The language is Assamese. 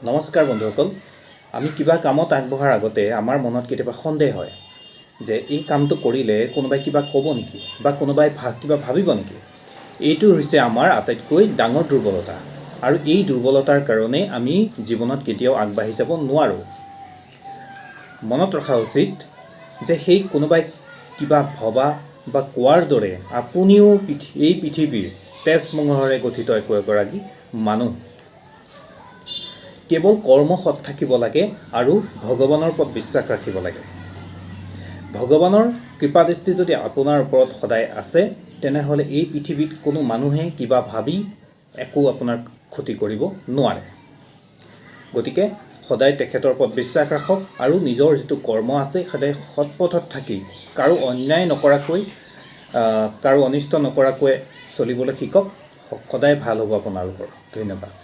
নমস্কাৰ বন্ধুসকল। আমি কিবা কামত আগবঢ়াৰ আগতে আমাৰ মনত কেতিয়াবা সন্দেহ হয় যে এই কামটো কৰিলে কোনোবাই কিবা ক'ব নেকি বা কোনোবাই কিবা ভাবিব নেকি। এইটো হৈছে আমাৰ আটাইতকৈ ডাঙৰ দুৰ্বলতা আৰু এই দুৰ্বলতাৰ কাৰণে আমি জীৱনত কেতিয়াও আগবাঢ়ি যাব নোৱাৰোঁ। মনত ৰখা উচিত যে সেই কোনোবাই কিবা ভবা বা কোৱাৰ দৰে আপুনিও এই পৃথিৱীৰ তেজ মঙহৰে গঠিত একো এগৰাকী মানুহ। কেৱল কৰ্ম সৎ থাকিব লাগে আৰু ভগৱানৰ ওপৰত বিশ্বাস ৰাখিব লাগে। ভগৱানৰ কৃপাদৃষ্টি যদি আপোনাৰ ওপৰত সদায় আছে, তেনেহ'লে এই পৃথিৱীত কোনো মানুহে কিবা ভাবি একো আপোনাৰ ক্ষতি কৰিব নোৱাৰে। গতিকে সদায় তেখেতৰ ওপৰত বিশ্বাস ৰাখক আৰু নিজৰ যিটো কৰ্ম আছে, সদায় সৎ পথত থাকি কাৰো অন্যায় নকৰাকৈ, কাৰো অনিষ্ট নকৰাকৈ চলিবলৈ শিকক। সদায় ভাল হ'ব আপোনালোকৰ। ধন্যবাদ।